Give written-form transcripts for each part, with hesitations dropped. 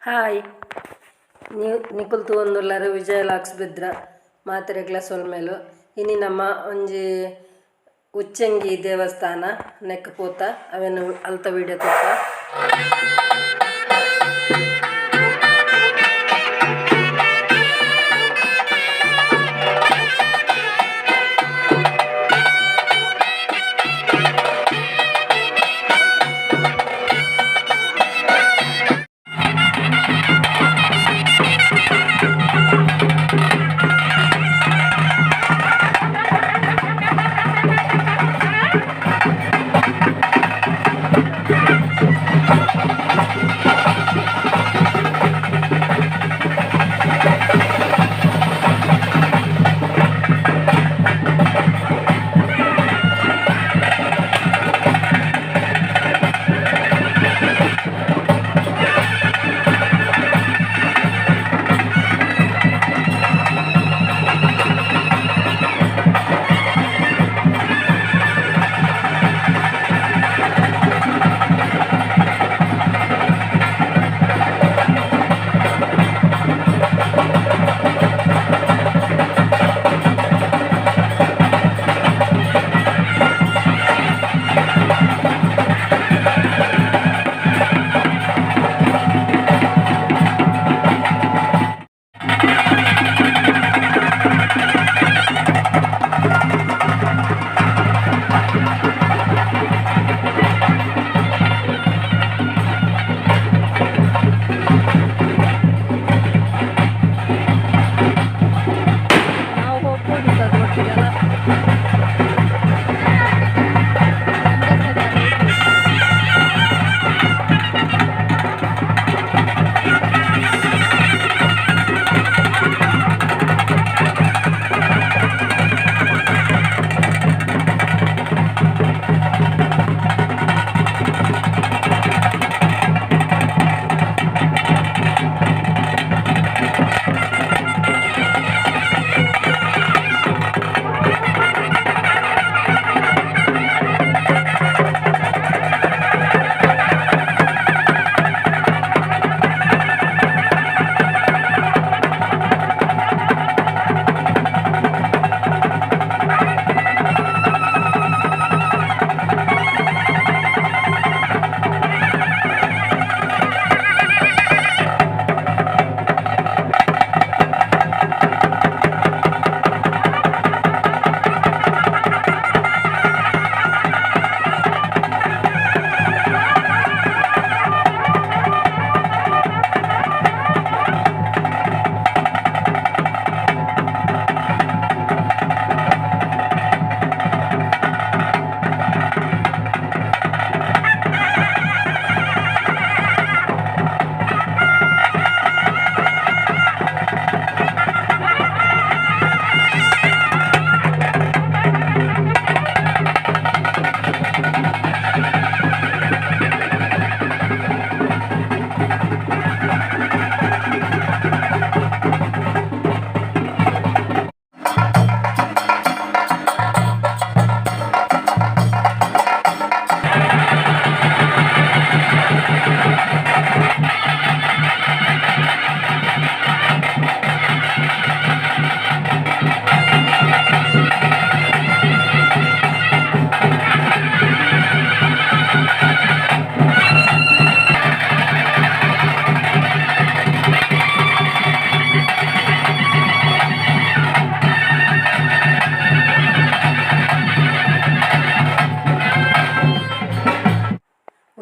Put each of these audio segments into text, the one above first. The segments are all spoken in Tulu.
ಹಾಯ್, ನಿಕುಲು ತೂವೊಂದುಲ್ಲೆರ್ ವಿಜಯ ಲಾಕ್ಸ್ ಬೆದ್ರ ಮಾತೆರೆಗ್ಲ ಸೊಲ್ಮೆಲು. ಇನಿ ನಮ್ಮ ಒಂಜಿ ಉಚ್ಚಂಗಿ ದೇವಸ್ಥಾನ ನೆಕ್ ಪೋತ ಅವೆನ್ ಅಲ್ತ ವಿಡಿಯೋ ತೂಕ. ನಾವು ಹೋಗ್ಬೋದಿತ್ತು ಅದು ಒಟ್ಟಿಗೆಲ್ಲ.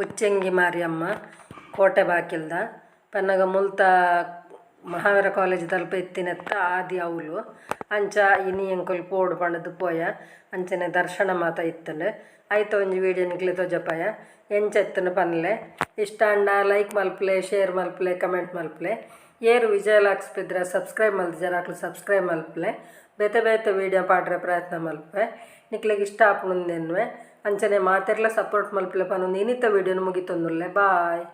ಉಚ್ಚಂಗಿ ಮಾರಿಯಮ್ಮ ಕೋಟೆ ಬಾಕಿಲ್ದ ಪನ್ನಗ ಮುಲ್ತ ಮಹಾವೀರ ಕಾಲೇಜ್ ದಲ್ಪ ಇತ್ತಿನೆತ್ತ ಆದಿ ಅವ್ಲು. ಅಂಚ ಇನಿ ಎಂಕುಲು ಪೋಡು ಪಂಡುದು ಪೋಯ. ಅಂಚನೆ ದರ್ಶನ ಮಾತ ಇತ್ತುಂಡು. ಐತ ಒಂಜಿ ವಿಡಿಯೋ ನಿಕ್ಲೆ ತೋಜಪಾಯ. ಎಂಚ ಇತ್ತುಂಡು ಪನ್ಲೆ. ಇಷ್ಟ ಆಂಡ ಲೈಕ್ ಮಲ್ಪುಲೆ, ಶೇರ್ ಮಲ್ಪುಲೆ, ಕಮೆಂಟ್ ಮಲ್ಪುಲೆ. ಏರ್ ವಿಜಯ ಲಾಕ್ಸ್ ಬೆದ್ರ ಸಬ್ಸ್ಕ್ರೈಬ್ ಮಲ್ತಿಜರ ಅಕ್ಲು ಸಬ್ಸ್ಕ್ರೈಬ್ ಮಲ್ಪುಲೆ. ಬೇತೆ ಬೇತೆ ವಿಡಿಯೋ ಪಾಡ್ರೆ ಪ್ರಯತ್ನ ಮಲ್ಪುವೆ. ನಿಕ್ಲೆಗ್ ಇಷ್ಟ ಆಪುಂಡು ಎನ್ನುವೆ. ಅಂಚನೆ ಮಾತೆರ್ಲ ಸಪೋರ್ಟ್ ಮಲ್ಪುಲೆ ಪನೊಂದು ಇನಿತ ವಿಡಿಯೋನು ಮುಗಿತೊಂದುಲ್ಲೆ. ಬಾಯ್.